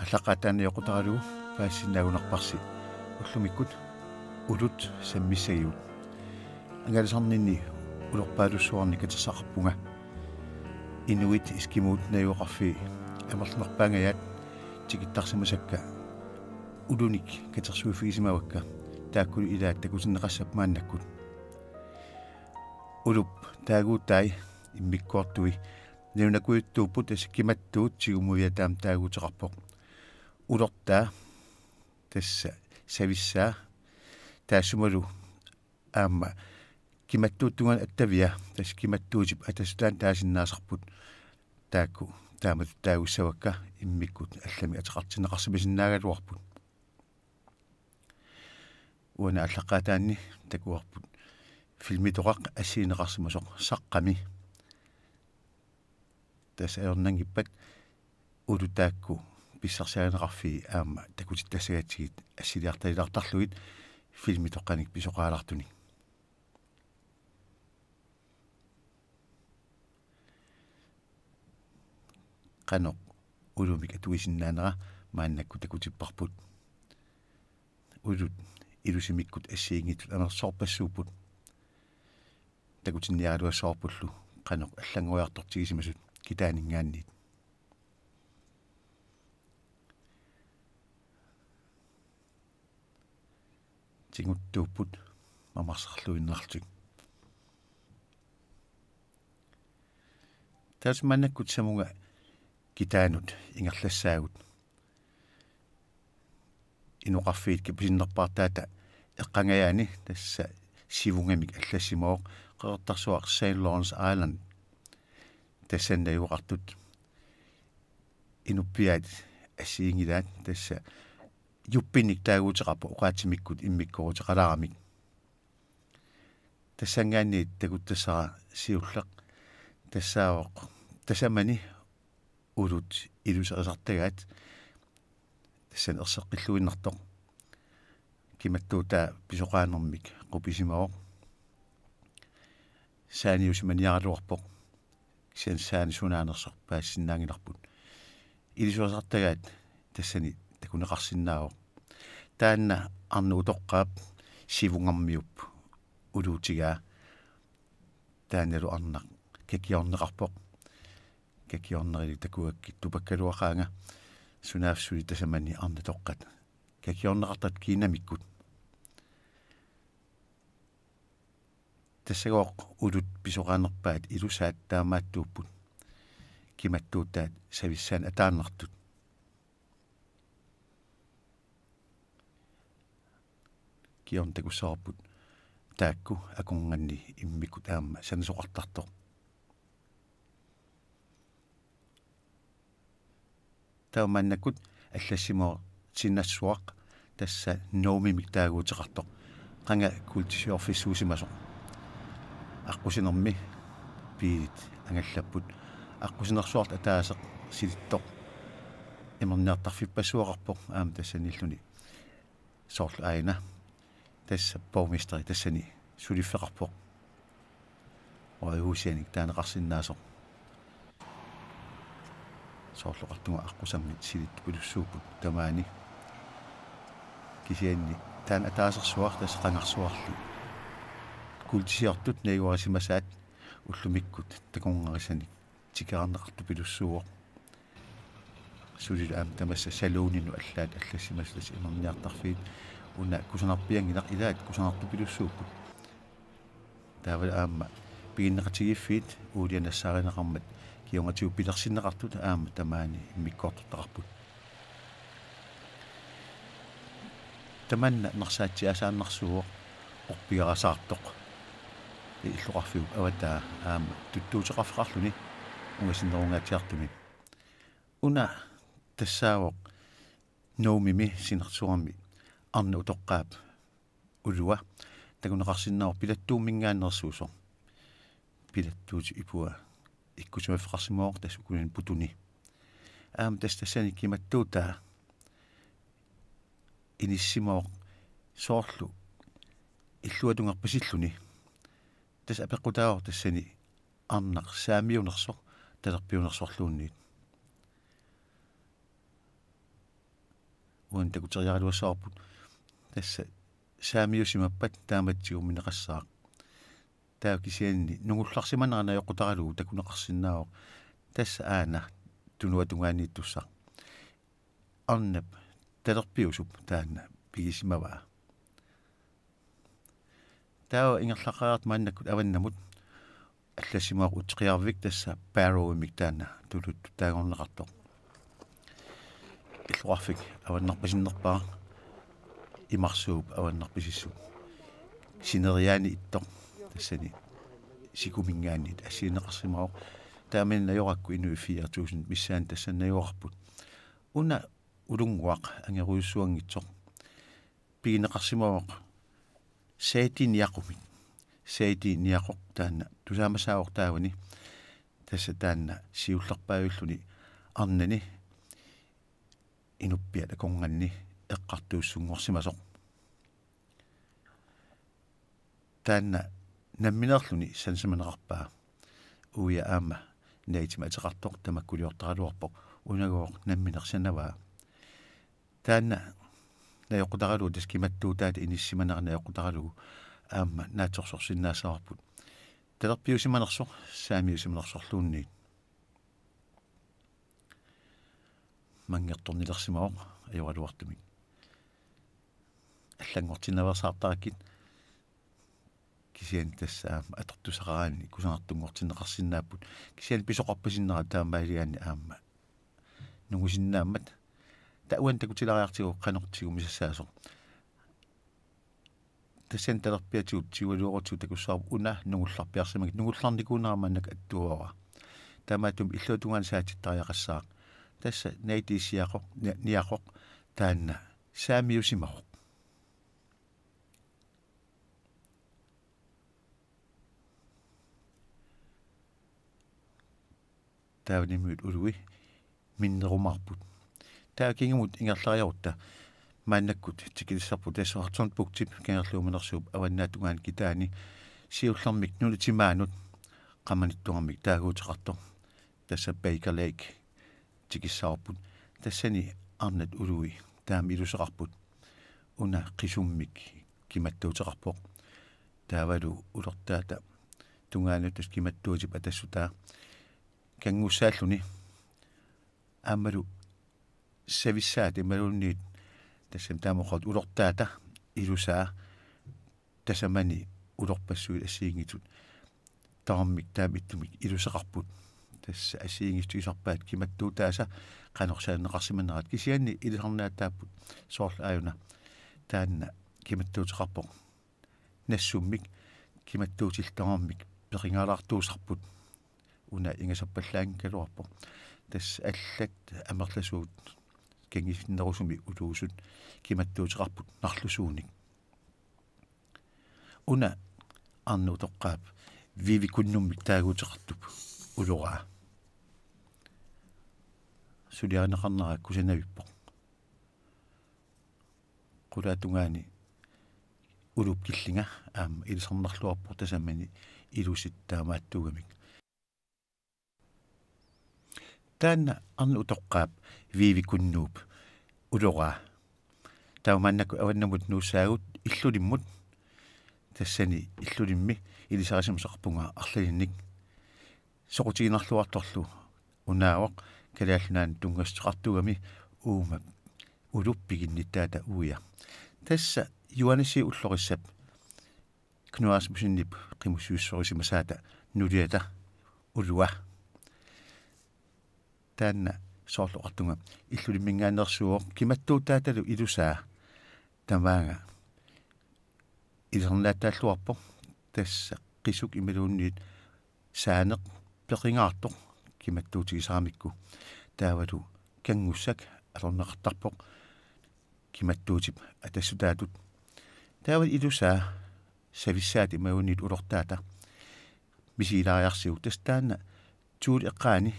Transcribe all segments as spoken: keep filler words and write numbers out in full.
Aallaqqaataani oqutaralugu paasinnaagunarparsi ullumikkut ulut sammissagigut. Angalasarninni ulorpaalussuarnik katersaqarpunga. Inuit, eskimuut, najugaqarfiit amerlanerpaangajaat tikittarsimasakka ulunik katersuiffigisimavakka, taakkulu ilaat takutinneqassappat maannakkut. Ulup taaguutai immikkoortui nalunakujuttuupput, tassa kimattuut tigummiviat aamma taaguuteqarpoq. Ulortaa tassa savissaa, taassumalu aamma kimattuup tungaanut attavia, tassa kimattuutip atassutaa taasinnaasarput. Taakku taamatut taagussavakka immikkut allamik ateqartinneqarsimasinnaagaluarput. Uani aallaqqaataani takuarput filmitoqaq assigineqarsimasoq Saqqami. Tassa ajornanngippat ulut taakku pissarsiarineqarfiit aamma takutittassagaatsigit assiliartalilaartarlugit filmitoqqanik pisoqalaartunik. Qanoq ulumik atuisinnaanera maannakkut takutipparput. Ulut ilusimikkut assigiinngitsut amerlasoorpassuupput. Takutinniaraluassavarpullu qanoq allanngoriartortigisimasut kitaaninngaanniit. Tiguttuupput mamarsarluinnarlutik. Tassa maannakkut samunga kitaanut ingerlassaagut. Inoqarfiit kapasinnerpaartaata eqqangajaani tassa sivungamik allassimavoq Qeqertarsuaq Saint Lawrence Island. Tassani najugaqartut inuppiaat assigiinngilaat, tassa juppinik taaguuteqarpoq oqaatsimikkut immikkooruteqalaaramik. Tassanngaanniit takuttassara siulleq tassaavoq tasamani ulut iluserisartagaat, tassani erseqqilluinnartoq. Kimattuutaa pisoqaanermik qupisimavoq. Saaniusimaniaraluarpoq. Kisianni saani sunaanersoq paasisinnaanngilarput. Iluserisartagaat tassani takuneqarsinnaavoq. Taanna arnat utoqqaap sivungarmiup uluutigaa. Taannalu arnaq kakiorneqarpoq. Kakiornerilik takugakkit tupakkaluaqaanga, sunaaffa suli tasamani arnatoqqat kakiorneqartartut kiinamikkut. Tassagooq ulut pisoqaanerpaat ilusaat taamaattuupput, kimattuutaat savissaannik ataannartut. Kingorna takussavarput taakku akornanni immikkut aamma sanasoqartartoq. Taava maannakkut allassimavoq Tinassuaq, tassa Nuummimik taaguuteqartoq. Qanga kuultisiorfissuusimasoq. Aqqusinermi biilit angallapput. Aqqusinersuarlu ataaseq silittoq imerniartarfippassuaqarpoq aamma tassaniilluni. Soorlu aana tassa borgmesteri tassani suliffeqarpoq. Rådhusianik taaneqarsinnaasoq. Soorlu oqartunga aqquserngit silittupilussuupput tamaani. Kisianni taanna ataasersuaq tassa qangarsuarli kuultisiortut najugarissimasaat ullumikkut takornarisanik tikeraarneqartupilussuuvoq. Sulilu aamma tamassa saluuninut allaat allassimasut tassa imerniartarfiit, una kusanarpianngilaq, ilaat kusanartupilussuupput. Taavalu aamma piginneqatigiiffiit uulia nassaarineqarmat kingornatigut pilersinneqartut aamma tamaani immikkoortortaqarput. Tamanna narsaatsiaasaannarsuuvoq orpigarasaartoq. Illoqarfiup avataa aamma tuttuuteqarfeqarluni ungasinnerungaatsiartumik. Una tassaavoq Nuummimi sinersuarmi arnat utoqqaap ulua takuneqarsinnaavoq Pilattuumminngaanneersuusoq. Pilattuutip ipua ikkussimaffeqarsimavoq tassa ukunani putuni. Aamma tassa tassani kimattuutaa inissimavoq soorlu illuatungerpasilluni. Tassa apeqqutaavoq tassani arnaq saamiunersoq talerpiunersorluunniit. uani takuteriaraluassavarput. Tassa saamiusimappat taamatsigu minneqassaaq. Taava kisianni nungullarsimanera najoqqutaralugu takuneqarsinnaavoq. Tassa aana tunuatungaaniittussaq. Arnap talerpiusup taanna pigisimavaa. Taava ingerlaqqaartarpoq maannakkut avannamut, allassimavoq Uteqiarvik, tassa Barrowimik taanna tuluttut taagorneqartoq. Illoqarfik avannarpasinnerpaaq, imarsuup avannarpasissut. Sineriaani ittoq, tassani sikuminngaanniit assigineqarsimavoq. Taamani najorakkut inuit fire tusind missaani tassani najoqarput. Una ulunnguaq angerujussuanngitsoq pigineqarsimavoq Saiti Niaqumik. Saiti Niaqoq taanna tusaamasaavoq taavani. Tassa taanna siullerpaavilluni arnani inuppiat akornanni eqqartuussunngorsimasoq. Taanna nammineerluni sansamaneqarpaa. Uia aamma Naitimik ateqartoq tamakkuliortaraluarpoq, unagooq nammineq sanavaa. Taanna najoqqutaralugu, tassa kimattuutaata inissisimanera najoqqutaralugu aamma naatsorsorsinnaassavarput. Talerpiusimanersoq saamiusimanersorluunniit. Manngertornilersimavoq ajoraluartumik. Allanngortinnaveersaartarakkit, kisianni tassa aamma atortusaqaraanni kusanartunngortinneqarsinnaapput. Kisianni pisoqarpasinnerat taamaaliaanni aamma nungusinnaammat. Taava uani takutilaariartigu qanoq tigumisassaasoq. Tassani talerpiatigut tigulluarutsigu takussavarput una nungullarpiarsimagit, nungullarnikuunera maannakkut attuuara. Taamaattumik illuatungaani saatsittariaqassaaq. Tassa Naiti Siaqoq, Ni-, Niaqoq taanna saamiusimavoq. Taava Ninuit Ului minnerumaarput. Taava kingumut ingerlariarutta maannakkut tikilissarput tassa Hudson Bugtip Kangerluup Manersuup avannaatungaani kitaani siullermik nunat timaanut qamanittuarmik taaguuteqartoq, tassa Baker Lake tikissavarput. Tassani arnat ului taama iluseqarput. Una qisummik kimattuuteqarpoq. Taavalu ulortaata tungaanut tassa kimattuutip atassutaa. Kanngusaalluni aammalu savissaat imaluunniit, tassami taama oqartut ulortaata ilusaa, tasamani ulorpassuit assigiinngitsut tamarmik taama ittumik iluseqarput. Tassa assigiinngitsut tusarpaat kimattuutaasa qanoq sananeqarsimanerat, kisianni ilisarnaattaapput, soorlu aajuna taanna kimattuuteqarpoq nassummik kimattuutillu tamarmik peqingaalaartuusarput. Una ingasappallaanngikkaluarpoq. Tassa allat amerlasuut kangisinnerusumi uluusut kimattuuteqarput narlusuunik. Una arnat utoqqaat Vivi Kunnummik taaguuteqartup uloraa. Suliarineqarnera kusanavippoq. Qulaatungaani ulup killinga aamma ilisarnarluarpoq, tasamani ilusit taamaattuugamik. Taanna arnat utoqqaap Vivi Kunnuup uloraa. Taava maannakkut avannamut nuussaagut Illulimmut. Tassani Illulimmi ilisarisimasaqarpunga arlalinnik. Soqutiginarluartorlu unaavoq Kalaallit Nunaannut tunngassuteqartuugami uuma ulup piginnittaata uia. Tassa Johannes Ullorissap Knud Rasmussenip qimussuissorisimasaata nuliata ulua. Taanna soorlu oqartunga Illulimminngaanneersuuvoq, kimattuutaatalu ilusaa tamaanga ilisarnaattaalluarpoq, tassa qisuk imaluunniit saaneq peqingaartoq kimattuutigisaramikku. Taavalu kanngussak atorneqartarpoq kimattuutip atassutaatut. Taavalu ilusaa savissaat imaluunniit ulortaata misigilaariarsiuk, tassa taanna tuuli eqqaani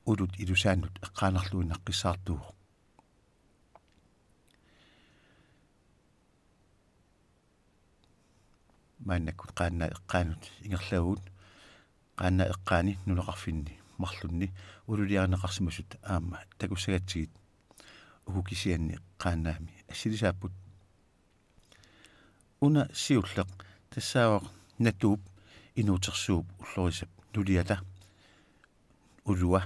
ulut ilusaannut eqqaanarluinnaqqissaartuuvoq. Maannakkut qaannaa eqqaanut ingerlavugut. Qaannaa eqqaani nunaqarfinni marlunni ululiarineqarsimasut aamma takussagatsigit. Uku kisianni Qaannaami assilisaapput. Una siulleq tassaavoq Natuup inuutersuup ullorisap nuliata Ulua.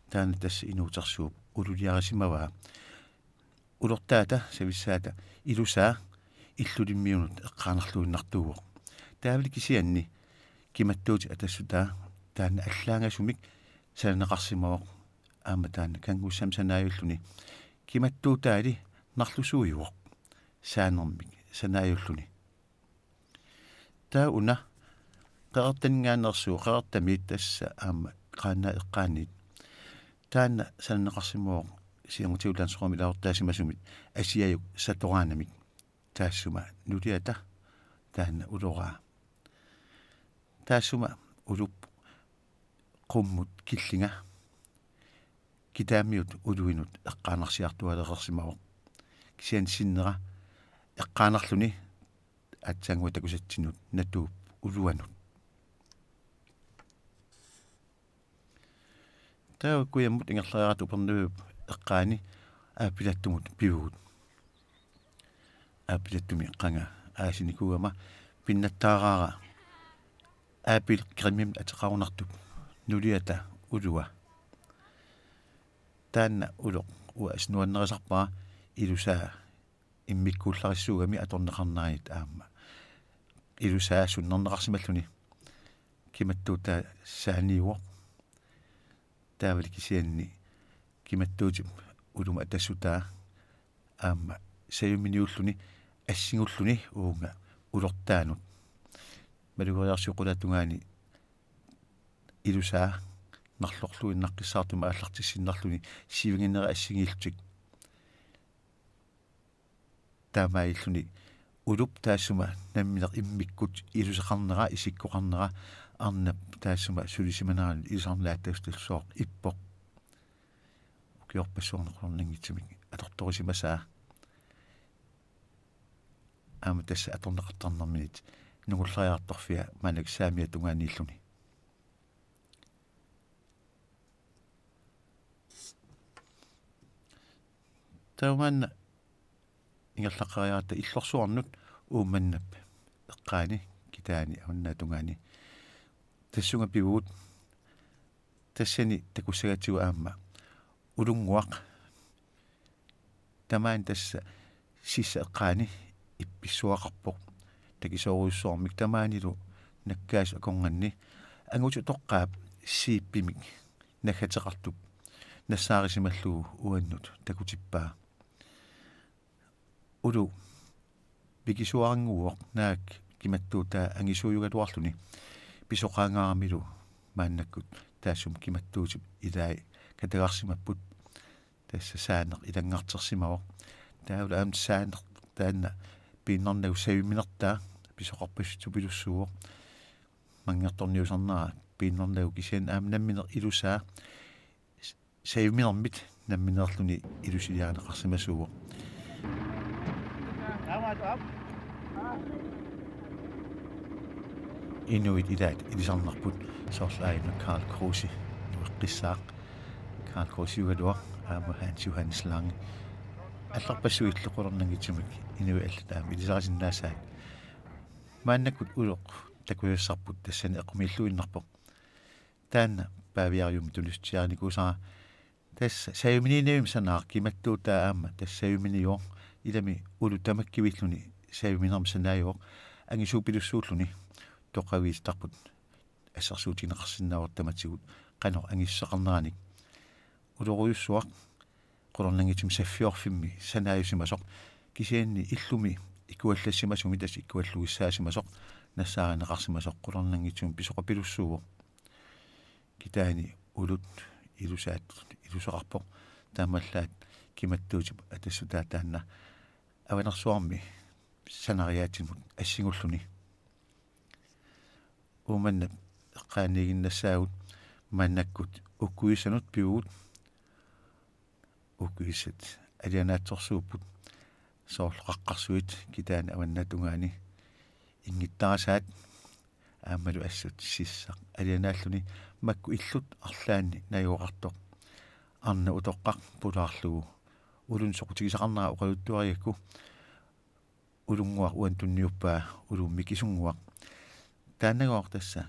Taanna tassa inuutersuup ululiarisimavaa. Ulortaata savissaata Ilusaa Illulimmiunut eqqaanarluinnartuuvoq. Taavali kisianni Kimattuutip atassutaa taanna allaangasumik sananeqarsimavoq. Aamma taanna kanngussamik sanaajulluni Kimattuutaali narlusuujuvoq saanermik sanaajulluni. Taava una Qeqertaninngaanneersuup, Qeqertamiit tassa aamma Qaannaap eqqaaniit. Taanna sananeqarsimavoq siamutiullaansoqami ilaasortaasimasumit Asiajuk Satoraanamik. Taassuma nuliata taanna uloraa. Taassuma ulup qummut killinga kitaamiut uluinut eqqaanarsiartuaalereersimavoq. Kisianni sinnera eqqaanarluni aatsaannguaq takusatsinnut Natuup Uluanut. Taava kujammut ingerlariarta Upernaviup eqqaani Aappilattumut pivugut. Aappilattumi qanga aasinikuugama pinnattaaraara Aapil Grimimik ateqarunartup nuliata Ulua. Taanna uloq uasi nuannarisarpara Ilusaa immikkuullarissuugami atorneqarneranit aamma Ilusaa sunnerneqarsimalluni. Kimattuutaa saaniuvoq. Taavali kisianni Kimattuutip uluma atassutaa aamma sajuminiulluni assigulluni uunga ulortaanut. Malugeriarsuup qulaatungaani Ilusaa narlorluinnaqqissaartumik aallartissinnarluni sivinginera assigiillutik. Taamaalilluni ulup taassuma nammineq immikkut iluseqarnera, isikkoqarnera, arnap taassuma sulisimanerani ilisarnaatassuaq ippoq. Ukiorpassuarni qularnanngitsumik atortorisimasaa. Aamma tassa atorneqartarnerminit nungullariartorfia maannakkut saamiata tungaaniilluni. Taava maanna ingerlaqqeriarta Illorsuarnut Uummannap eqqaani kitaani avannaata tungaani. Tassunga pivugut. Tassani takussagatsigu aamma Ulunnguaq. Tamaani tassa sissap eqqaani ippissuaqarpoq. Takisoorujussuarmik tamaanilu nakkaasut akornanni angutit utoqqaap siipimik naggateqartup nassaarisimallugu uannut takutippaa. Ulu pikisuarannguuvoq naak Kimattuutaa angisuujugaluarluni pisoqaangaaramilu maannakkut taassuma Kimattuutip ilai katagarsimapput. Tassa saaneq ilanngartersimavoq. Taavalu aamma saaneq taanna piinnarnagu sajuminertaa pisoqarpassuit supilussuuvoq. Manngertorniusarnera piinnarnagu kisianni aamma nammineq Ilusaa sajuminermit nammineerluni ilusiliarineqarsimasuuvoq. Inuit ilaat ilisarnarput soorlu aajuna Karl Kruse nueqqissaaq. Karl Kruse-ugaluaq aamma Hans Johannes Lange. Allarpassuillu qularnanngitsumik inuit allat aamma ilisarisinnaasai. Maannakkut uloq takusassarput tassani eqqumiilluinnarpoq. Taanna Paaviarjummik tunissutiarinikuusara. Tassa sajumininniarami sanaaq Kimattuutaa aamma tassa sajuminiuvoq ilami ulu tamakkiulluni sajuminermik sanaajuvoq angisuupilussuulluni toqaviittarput assersuutigineqarsinnaavoq tamatigut qanoq angissuseqarneranik. Ulorujussuaq qularnanngitsumik saffiorfimmi sanaajusimasoq kisianni illumi ikuallassimasumi tassa ikuallugissaasimasoq nassaarineqarsimasoq qularnanngitsumik pisoqapilussuuvoq. Kitaani ulut Ilusaat iluseqarpoq taamaallaat Kimattuutip atassutaa taanna Avanersuarmi sanariaatsimut assigulluni. Uummannap eqqaaniiginnassaagut maannakkut Ukkuissanut pivugut. Ukkuissat alianaatsorsuupput soorlu qaqqarsuit kitaani avannaata tungaani ingittarasaat aammalu assut sissaq alianaalluni makku illut arlaanni najugaqartoq arnap utoqqaq pulaarlugu ulunni soqutigisaqarnera oqaluttuarigakku, Ulunnguaq uani tunniuppaa, Ulummi Kisunnguaq. Taannagooq tassa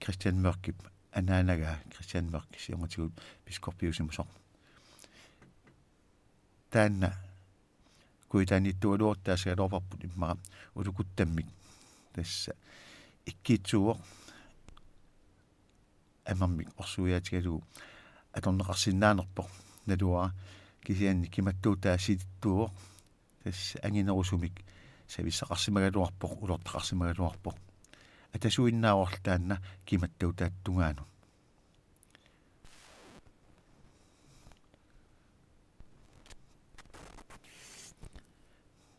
Christian Mørkip anaanagaa, Christian Mørk siornatigut biskoppiusimasoq. Taanna kujataaniittugaluarutta taasagaluarparput immaqa ulukuttammik tassa ikkiitsuuvoq, amermik orsuiaatigalugu atorneqarsinnaanerpoq, naluara, kisianni kimattuutaa silittuuvoq, tassa anginerusumik savissaqarsimagaluarpoq, ulortaqarsimagaluarpoq. Atasuinnaavorlu taanna kimattuutaata tungaanut.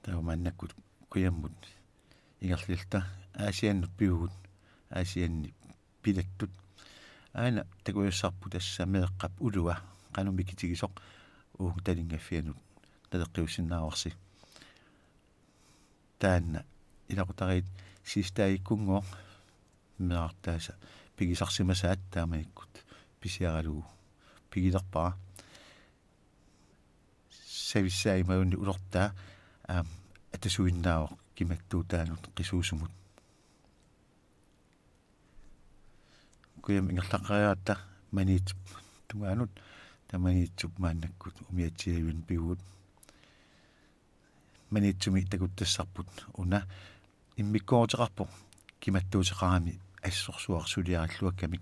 Taava maannakkut kujammut ingerlalluta Aasiannut pivugut, Aasianni pilattut. Aana takusassarput tassa meeqqap ulua qanoq mikitigisoq uunga talinngaffianut naleqqiussinnaavarsi. Taanna ilaqutariit Siegstadikkunngooq meerartaasa pigisarsimasaat, taamanikkut pisiaralugu pigilerpara. Savissaa imaluunniit ulortaa, aamma, atasuinnaavoq kimattuutaanut qisuusumut. Kujammut ingerlaqqeriaratta Maniitsup tungaanut, taava Maniitsup maannakkut umiatsiavianut pivugut. Maniitsumi takuttassarput una immikkooruteqarpoq kimattuuteqarami assorsuaq suliarilluakkamik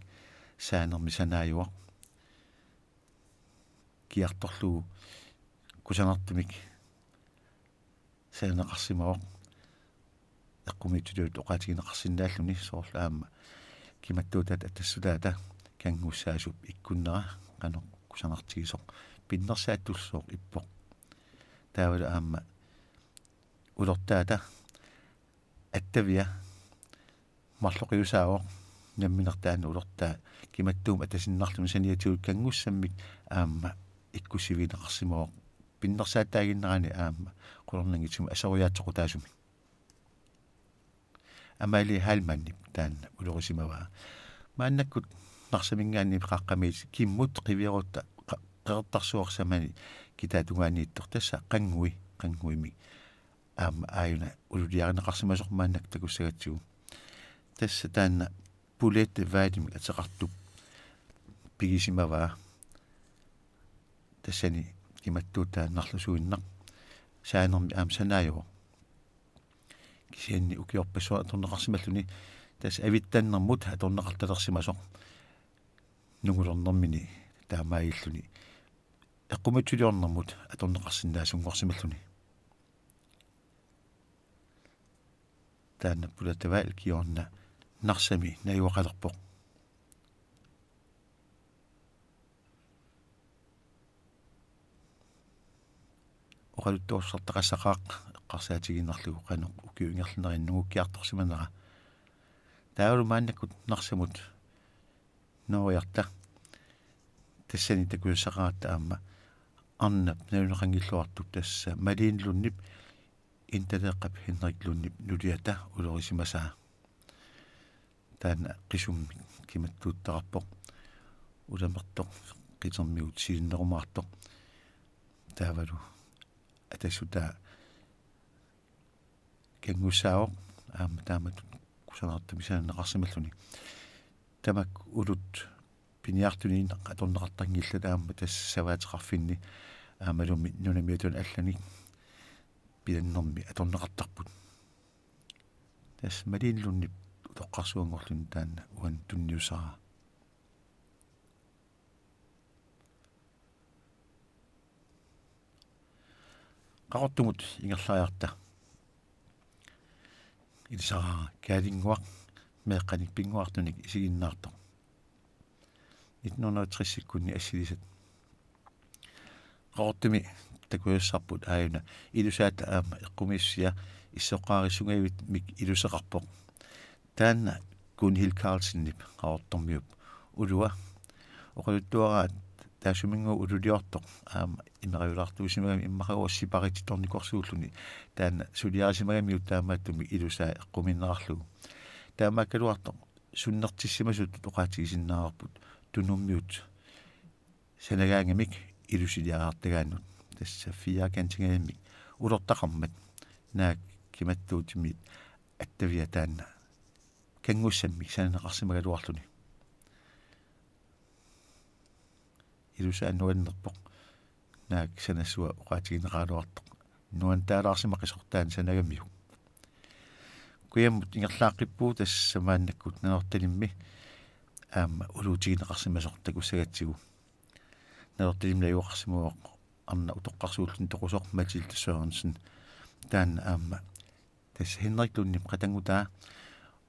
saanermi sanaajuvoq. Kiartorlugu kusanartumik sananeqarsimavoq. Eqqumiitsuliortut oqaatigineqarsinnaalluni, soorlu aamma kimattuutaata atassutaata kanngussaasup ikkunnera qanoq kusanartigisoq pinnersaattulluusoq ippoq. Taavalu aamma ulortaata attavia marloqiusaavoq, nammineq taanna ulortaa kimattuumik atasinnarluni saniatigut kanngussammik aamma ikkussivigineqarsimavoq pinnersaattaaginnerani aamma qularnanngitsumik asoriaatsoqutaasumik. Amalie Heilmannip taanna ulorisimavaa. Maannakkut Narsaminngaanniit qaqqamiit kimmut qiviarutta qa-, qeqertarsuaq samani kitaatungaaniittoq, tassa qanngui, qannguimik aamma aajuna ululiarineqarsimasoq maannakkut takussagatsigu. Tassa taanna Bolette Valimik ateqartup pigisimavaa. Tassani kimattuutaa narlusuinnaq saanermi aamma sanaajuvoq. Kisianni ukiorpassuarni atorneqarsimalluni, tassa avittannermut atorneqartalersimasoq, nungulernermini taamaalilluni eqqumiitsuliornermut atorneqarsinnaasunngorsimalluni. Taanna Bolette Valimik kingorna Narsami najugaqalerpoq. Oqaluttuassartaqassaqaaq eqqarsaatigiinnarlugu qanoq ukiup ingerlanerani nungukkiartorsimanera. Taavalu maannakkut Narsamut nooriarta. Tassani takusassaqaratta aamma arnap naluneqanngilluartup, tassa Malene Lundip Intaleeqqap Henrik Lundip nuliata ulorisimasaa. Taanna qisummik kimattuuttaqarpoq. Ulamertoq qitermigut silinnerumaartoq. Taavalu atassutaa kanngussaavoq aamma taamatut kusanartumik sananeqarsimalluni. Tamakku ulut piniartuniinnaq atorneqartanngillat aamma tassa savaateqarfinni aammalumi nunamiutuni allani pilannermi atorneqartarput. Tassa Malene Lundip utoqqarsuanngorluni taanna uani tunniussaraa. Qaqortumut ingerlariarta ilisaraara Kaalinnguaq meeqqanik pinnguartunik isiginnaartoq. Nitten hundrede og tres-ikkunni assilisat. Qaqortumi takusassarput aajuna ilusaata aamma eqqumiissusia issoqqaarissungajavimmi iluseqarpoq. Taanna Gunhild Carlsenip Qaqortormiup ulua. Oqaluttuaraat taassuminngaanniit ululiortoq aamma imeriulaartuusimagami immaqaluunniit siparititornikorsuulluni, taanna suliarisimagamiuk taamaattumik ilusaa eqqumiinnerarlugu. Taamaakkaluartoq sunnertissimasutut oqaatigisinnaavarput Tunummiut sanagaangamik ilusiliariartagaannut. tassa firkantinngajammik ulortaqarmat naak kimattuutimiit attaviat taanna kanngussammik sananeqarsimagaluarluni. Ilusaa nuannerpoq naak sanassua oqaatigineqaraluartoq. Nuantaalaarsimaqisoq taanna sanagamiuk. Kujammut ingerlaaqqippugut tassa maannakkut Nanortalimmi aamma uluutigineqarsimasoq takussagatsigu. Nanortalimmi najugaqarsimavoq arnaq utoqqarsuulluni toqusoq Mathilde Sørensen. Taanna aamma tassa Henrik Lundip qatanngutaa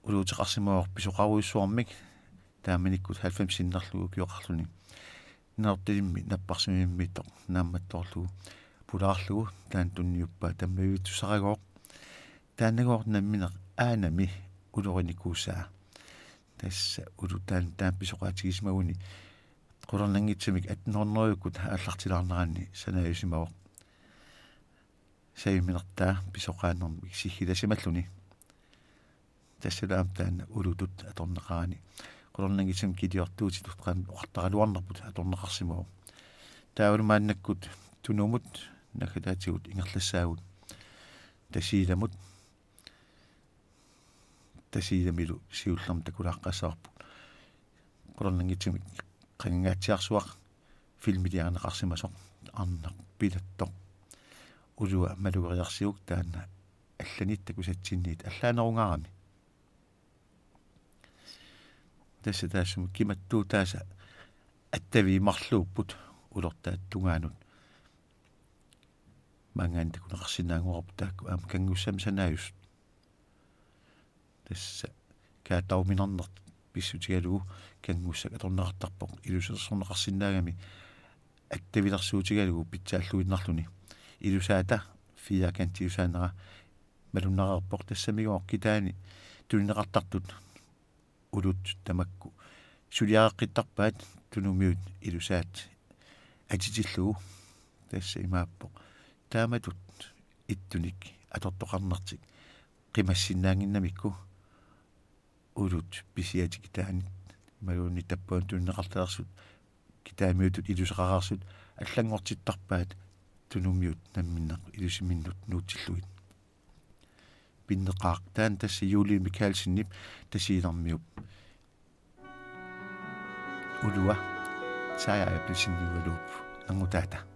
uluuteqarsimavoq pisoqarujussuarmik taamanikkut halvfemsiinnarlugu ukioqarluni. Nanortalimmi napparsimmavimmitoq naammattoorlugu pulaarlugu taanna tunniuppaa tammavitsussaragooq. Taannagooq nammineq aanami ulurinikuusaa. Tassa ulutaan taanna pisoqaatigisimaguni qularnanngitsumik attenhundredekkut aallartilaarneranni sanaajusimavoq. Saviminertaa pisoqaanermik siggilasimalluni. Tassalu aamma taanna ulutut atorneqarani qularnanngitsumik kiliortuutitut qanoq oqartaraluarnerput atorneqarsimavoq. Taavalu maannakkut Tunumut naggataatigut ingerlassaagut Tasiilamut. Tasiilamilu siullermik takulaaqqaassavarput qularnanngitsumik qanganngaatsiarsuaq filmiliarineqarsimasoq arnaq pilattoq. Ulua malugeriarsiuk taanna allanit takusatsinniit allaanerungaarami. Tassa taassuma kimattuutaasa attaviit marluupput ulortaata tungaanut. Maanngaanniit takuneqarsinnaanngoraarput taakku aamma kanngussamik sanaajusut. Tassa kaataaruminarneq pissutigalugu kanngussak atorneqartarpoq ilusilersorneqarsinnaagami attavilersuutigalugu pitsaalluinnarluni. Ilusaata firkantiusaanera malunnarpoq tassamigooq kitaani tunineqartartut ulut tamakku suliareqqittarpaat tunumiut ilusaat atitillugu. Tassa imaappoq taamatut ittunik atortoqarnertik qimassinnaannginnamikku ulut pisiatik kitaanit imaluunniit tappaanut tunineqartalersut kitaamiutut iluseqareersut allanngortittarpaat tunumiut namminneq ilusiminnut nuutsillugit. Pinneqaaq taanna tassa Julie Michaelsenip Tasiilarmiup ulua Saaja Abelsen Jualuup angutaata.